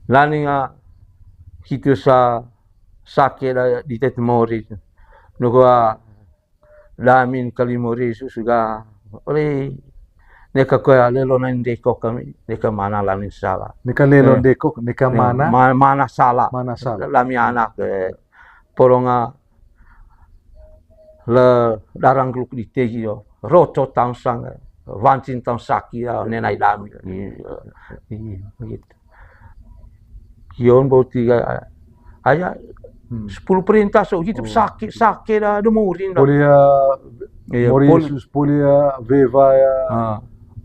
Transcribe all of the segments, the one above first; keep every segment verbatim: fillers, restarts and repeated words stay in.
Laning, ah, hitu sa sake da dite mori. Nukua damin kali mori susu ga. Ore neka koya lelo nai ndekok kami, neka mana laning sala. Neka lelo ndekok, neka mana? Ma-, mana sala. Mana sala. Lami anak, eh, poronga le darang gluk dite gio. Roco taung sang, wancin taung saki ya, nenai dami. Iya, iya, gitu. Kion bau tiga, aya, sepuluh perintah so gitu, sake, sake da, da mori da. Poli ya, mori Yesus, poli ya, wewa ya,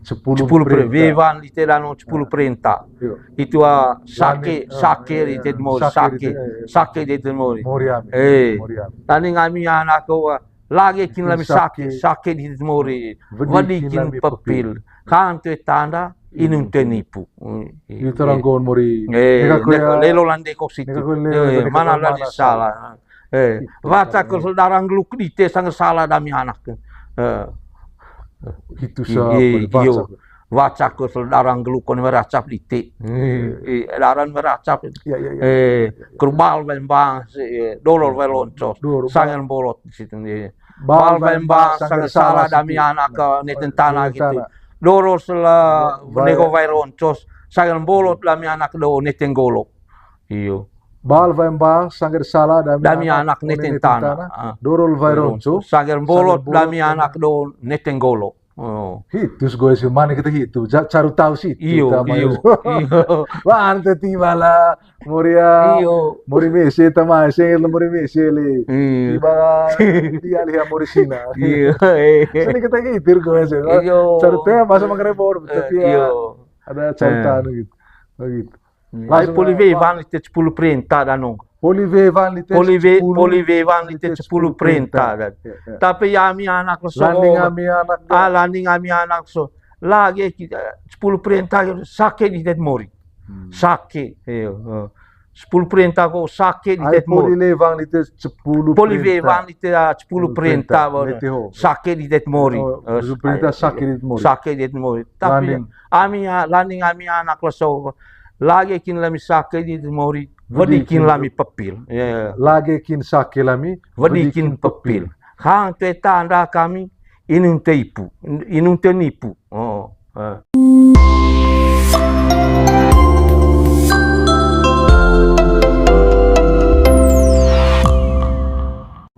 sepuluh perintah. Wewan dite dano sepuluh perintah. Itu, ah, sake, sake dite mori, sake, sake dite mori. Mori ami, eh, mori ami. Tani ngami anak ko, ah, lage kin lami sake, sake dite mori. Wedi kin pepil. Kan tu tanda inung te nipu. Itu orang kon mori. Eh, lelo lande kok situ. Eh, mana lande sala. Eh, waca ko darang gluk dite sang sala dami anak. Eh. Itu sa, iyo. Waca ko darang gluk kon meracap dite. Eh, darang meracap. Eh, kerbal bembang, eh, dolor weloncos. Sangen bolot di situ, eh. Bal bembang sang sala dami anak ne tentana gitu. Doro sela nego wai roncos, sang bolot dami anak do ne tenggolo. Iyo. Bal bembang sang sala dami anak ne tentana. Doro wai roncos, sang bolot dami anak do ne tenggolo. Oh. Hitus gue sih, mana kita hitu, caru tahu sih. Iyo, iyo. Wah, ante tiba lah. Mori ya. Iyo. Mori mese tama, sengel mori mese le. Iyo. Tiba dia lihat mori sina. Iyo. Sini kita gitu gue sih. Iyo. Cerita masa mengenai bor, tapi ya. Iyo. Ada cerita gitu. Begitu. Ai poli wewan lite sepuluh perintah danong. Poli wewan lite sepuluh perintah dan. Tapi ya ami anak so. Landing ami anak. Ah, landing ami anak so. Lagi kita sepuluh perintah sake dite mori. Sake, iyo. Sepuluh perintah ko sake dite mori. Poli lewang dite sepuluh perintah. Poli wewang dite, ah, sepuluh perintah, sake dite mori. Sepuluh perintah sake dite mori. Sake dite mori. Tapi ami, ah, landing ami anak leso. Lage kin lami sake dite mori. Wedi kin lami pepil. Lage kin sake lami. Wedi kin pepil. Hang te tanda kami. Inung te ipu, inung te nipu. Oh, eh.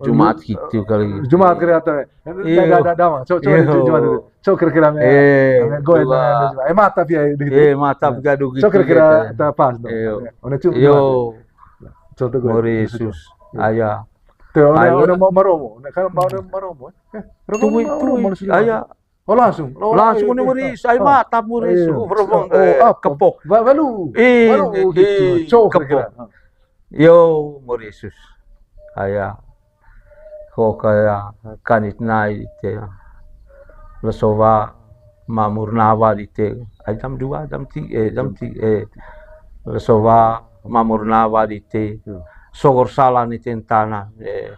Jumat gitu kali. Jumat kira atau, eh, iya. Dah, dah, dah, dah, Bang. Coba, coba, iya, Jumat dulu. Coba kira-kira, eh, eh, mata pia gitu. Eh, mata pia gitu. Coba kira-kira, eh, tak pas dong. Iya. Contoh gue. Mori Yesus. Iya. Aya. Tuh, udah, udah mau maromo. Nah, kan mau udah maromo. Eh, romo, tunggu, romo, tunggu. Aya. Oh, langsung. Langsung ne mori Yesus, ai mata mori Yesus. Berobong, eh, kepok. Balu. Balu gitu. Coba kira-kira. Yo, mori Yesus. Aya. Ko kaya kanit nai dite. Leso wa mamur nawa dite. Ai jam dua, jam tiga, eh, jam tiga, eh. Leso wa mamur nawa dite. Sogor sala ne tentana. Eh.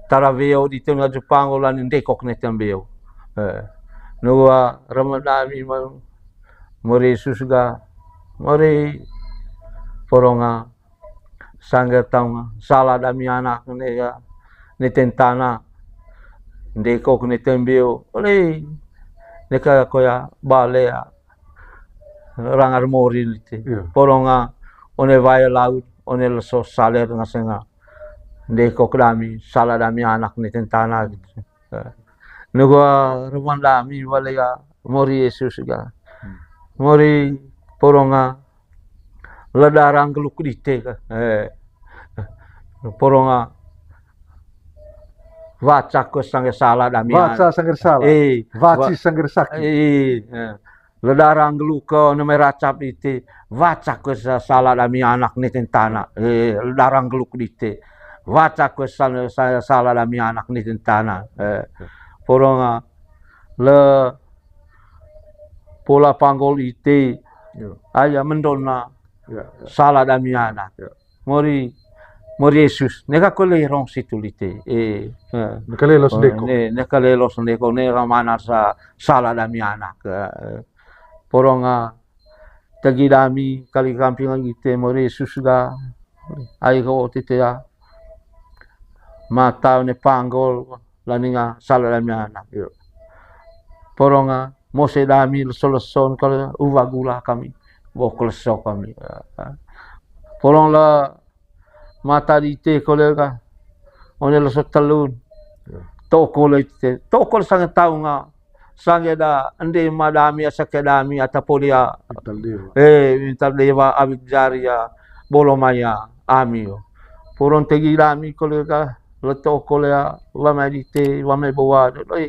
Tara weo dite na Jepang ola ne ndekok ne tembeo. Eh. Nua Ramadan mi mau mori Yesus ga mori poronga sanggar taunga sala dami anak ne ga ne tentana ndekok ne tembeo ole ne ka koya bale ya. Rangar mori lite. Iya. Poronga one wae laut, one leso saler ngasenga. Ndekok dami, sala dami anak ne tentana gitu. Eh. Nua Ramadan mi wale ga mori Yesus ga. Mori poronga ledarang geluk dite ga. Eh. Poronga waca ko sanggar sala dami anak. Waca sanggar sala. Eh. Waci sanggar saki. Eh. Ledarang geluka ne meracap dite, waca ko sa-, sala dami anak ne tentana. Eh, ledarang geluk dite. Waca ko sa-, sa-, sala dami anak ne tentana. Eh, poronga le pola panggol ite. Aya mendona sala dami anak. Mori, mori Yesus. Neka ko lerong situ lite. Eh, eh. Neka lelos ndeko. Ne, neka lelos ndeko, neka mana sa-, sala dami anak. Eh, poronga Tegi dami kali kampingan ite mori Yesus ga. Ai ko tite ya. Mata ne panggol laninga sala dami anak. Yo. Poronga mose dami leso-leson kalo uwa gula kami. Wok leso kami. Porong la mata dite kole ka. One leso telun. Yo. Tokole ite. Tokole sange taunga. Sange da ende ma dami asa ke dami ata polia. Intal dewa. Eh, intal dewa awik jaria bolo maya ami yo. Porong tegi dami kole ka. Leto kole ya, wamai dite, wamai bowa. Oi,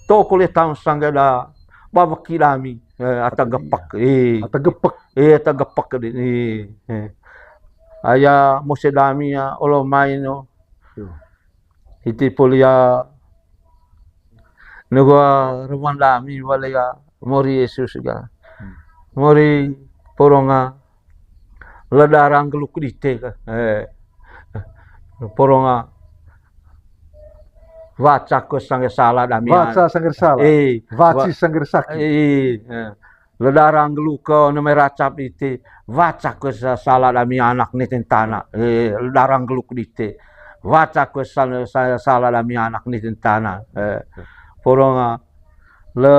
to kole taung sange da. Babeki dami. Eh, ata gepek. Eh. Ata gepek. Eh, ata gepek de. Eh. Eh. Aya mose dami ya, olo main no. Yo. Iti polia nugua ruman dami wale ya mori Yesus ga. Hmm. Mori poronga ledarang geluk dite ka. Eh. Poronga waca ko sange sala dami. Waca sange sala. Eh. Waci sange saki. Eh. Eh. Ledarang geluk ne mai racap dite, waca ko sa-, sala dami anak ne tentana. Eh, ledarang geluk dite. Waca ko sa-, sa-, sala dami anak ne tentana. Eh, poronga le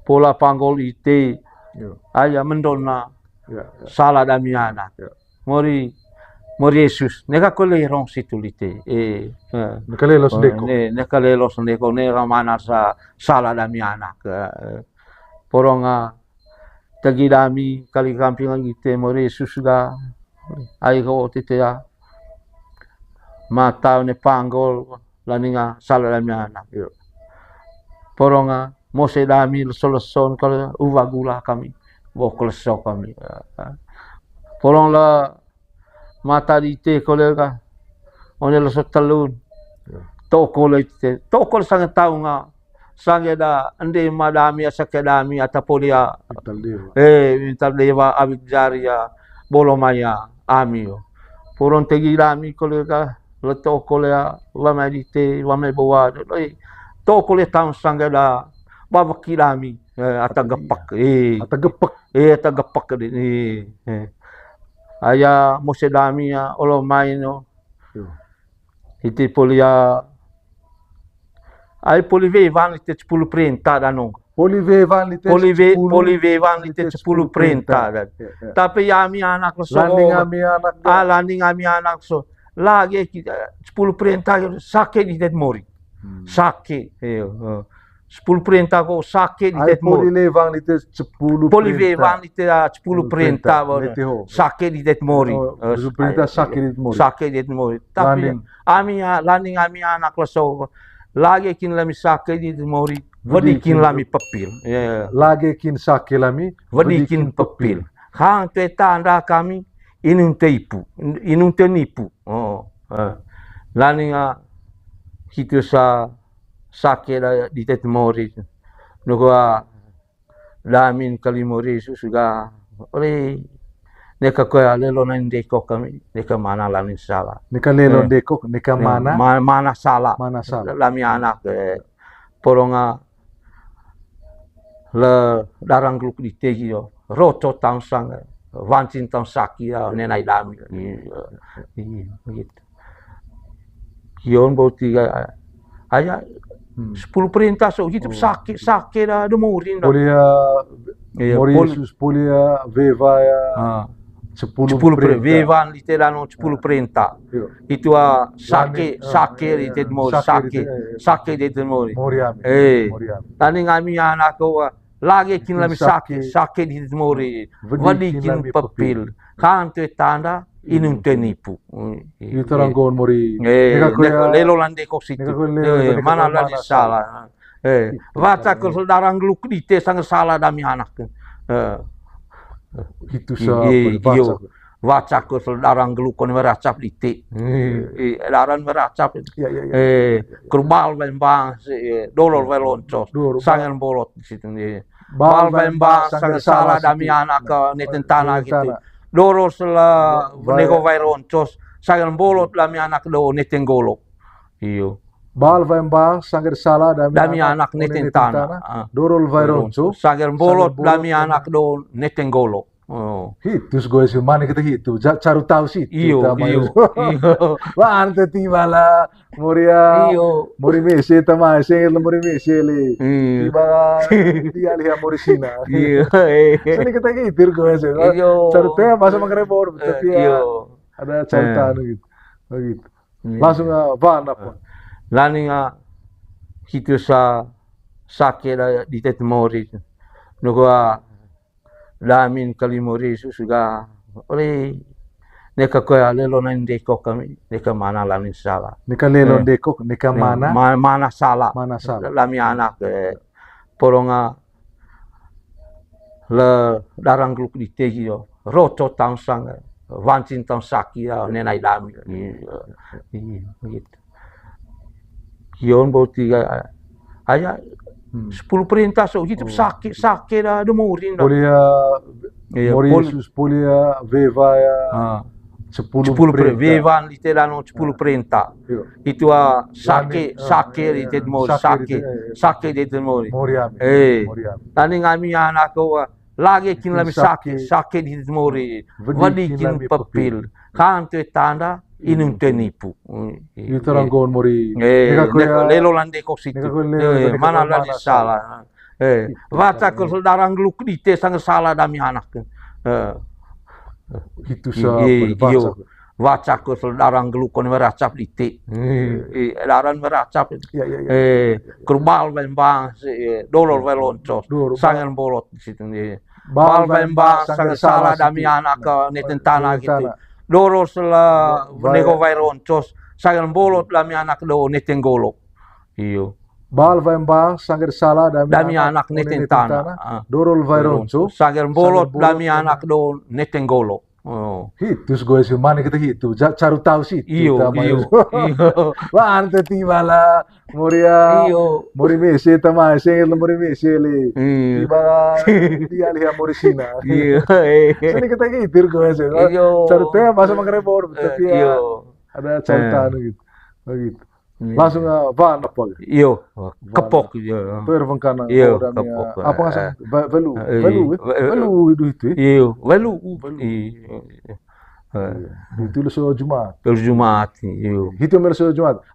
pola panggol ite. Yo. Aya mendona. Ya, ya. Sala dami anak. Ya. Mori, mori Yesus. Neka ko lerong situ lite. Eh, eh. Neka lelos deko. Ne, neka lelos deko. Neka mana sa-, sala dami anak. Eh, poronga tegi dami kali kampingan ite mori Yesus ga. Ai ko tite ya. Mata ne panggol. Laninga sala dami anak. Yo. Poronga mose dami leso-leson kalo uwa gula kami. Wok leso kami. Porong la mata dite kole ka. One leso telun. Yo. To kole ite. To kole sange taunga. Sange da ende ma dami asa ke dami ata polia. Intal dewa. Eh, intal dewa awik jaria bolo maya ami yo. Porong tegi dami kole ka. Leto kole ya, wamai dite, wamai bowa. Oi, to kole taung sange da, babeki dami. Eh, ata gepek. Eh. Ata gepek. Eh, ata gepek de. Eh, eh. Aya mose dami ya, olo main no. Yo. Iti polia ai poli wewan lite sepuluh perintah danong. Poli wewan lite poli we-, sepuluh, poli wewan lite sepuluh perintah dan. Ya, ya. Tapi ya ami anak leso. Laning ami anak. Ah, laning ami anak so. Lagi kita sepuluh perintah sake di tet mori. Hmm. Sake. Iyo. Eh. Sepuluh perintah ko sake di tet mori. Poli wewan lite sepuluh perintah. Poli wewan lite, ah, sepuluh perintah. Sepuluh perintah, baru. Lite ho. Sake di tet mori. Oh, eh, sepuluh perintah sake di tet mori. Sake di tet mori. Tapi laning. Ami, ah, laning ami anak leso. Lagi kin lami sake di tet mori. Wedi kin lami pepil. Ya. Lagi kin sake lami. Wedi kin pepil. Hang te tanda kami inung te ipu, inung te nipu. Oh, eh. Laning, ah, hitu sa sake da di tet mori. Nukua damin kali mori Yesus ga. Ore neka ko lelo nai ndeko kami, neka mana laning sala. Neka lelo ndeko, neka mana? Ma-, mana sala. Mana sala. Lami anak, eh, poronga le darang geluk di tegi yo. Roco taung sang, wancin taung saki ya, nenai dami. Iya. Iya, gitu. Kion bau tiga, aya, hmm, sepuluh perintah so gitu, oh, sake, sake da, da mori da. Poli, eh, iya, mori poli Yesus, poli, eh, wewa ya. Ah. Sepuluh perintah. Wewan lite dano sepuluh perintah. Iya. Itu, ah, sake, sake lite mori, sake, sake lite mori. Mori ami. Eh. Mori ami. Tani ngami anak ko, ah, lagi kin lami sake, sake di mori. Wedi kin pepil. Hang te tanda, inung te nipu. Itu orang kon mori. Eh, lelo lande kok situ. Eh, mana lande sala. Eh, waca ko darang geluk dite sang sala dami anak. Eh. Itu sa, iyo. Waca ko darang geluk kon meracap dite. Eh, darang meracap. Iya, iya, iya. Eh, kerbal bembang, eh, dolor weloncos. Sangen bolot situ nih. Bal bembang sang sala dami anak, eh, ne tentana gitu. Doro sela nego wai roncos, sangen bolot dami anak do ne tenggolok. Iyo. Bal wae mbang, sanggar sala dami anak, neten tana. Ah. Dorol wae ronco. Sanggar mbolot dami anak do neten golo. Oh. Hitu si goe si mane kita hitu, ja-, caru tau si. Iyo, iyo. Iyo. Wah, ante tiba lah, moria. Iyo. Mori mese tama, sengit lah mori mese le. Iyo. Tiba lah, dia lihat mori sina. Iyo, eh. Sini kita hitu goe si. Iyo. Caru tau masa mangkare bor, tapi ya. Iyo. Ada cerita anu gitu. Begitu. Iya. Langsung, eh, apa, apa? Lani nga hitu sa sake da di tet mori. Nukua damin kali mori susu ga. Ore neka koya lelo na ndekok kami, neka mana lani sala. Neka lelo ndekok, neka mana? Ma-, mana sala. Mana sala. Lami anak, eh, poronga le darang gluk di tegi yo. Roco taun sang, wancin taun saki ya, nenai dami. Iya, iya, gitu. Kion bau tiga, aya sepuluh perintah so gitu, sake, sake da de mori da. Poli ya, mori poli, sus poli ya, veva ya. Ah. Sepuluh perintah. Vevan di telano sepuluh perintah. Iyo. Itu a sake, sake di tet mori, sake di tet mori. Mori ami. Eh. Mori ami. Tani ngami anak ko, ah, lagi kin lami sake, sake di tet mori. Wadi kin pepil. Kan tu tanda inung tenipu. Itu orang gon mori. Eh, lelo lande kok situ. Mana lani sala. Eh, waca ko darang gluk di te sang sala dami anak. Eh. Itu sa, iyo. Waca ko darang gluk kon meracap di te. Eh, darang meracap. Iya, iya, iya. Eh, kerbal bembang, eh, dolor weloncos. Sangen bolot di situ, eh. Bal bembang, sangen sala dami anak, eh, neten tana gitu. Dolor sela nego weloncos, sangen bolot dami anak do neten golo. Iyo. Bal wae mbang, sanggar sala dami anak neten tana. Ah. Dorol wae ronco. Sanggar mbolot dami anak do neten golo. Oh. Hitu si goe si mane kita hitu. Ja-, caru tau si. Iyo, iyo. Wah, ante tiba lah. Moria. Iyo. Mori mese tama, sengit lah mori mese le. Iyo. Tiba lah, dia lihat mori sina. Iyo, eh. Sini kita hitu goe si. Iyo. Caru tau masa mangkare bor, tapi ya. Iyo. Ada cerita anu gitu. Begitu. Iya. Langsung, eh, van apa? Iyo, kepok, iyo. Tuh, irfan kana. Iyo, kepok. Apa ngasang? Velu, velu, velu itu, eh? Iyo, velu. Velu. Iyo. Itu lu so Jumat. Lu Jumat, iyo. Itu mel so Jumat.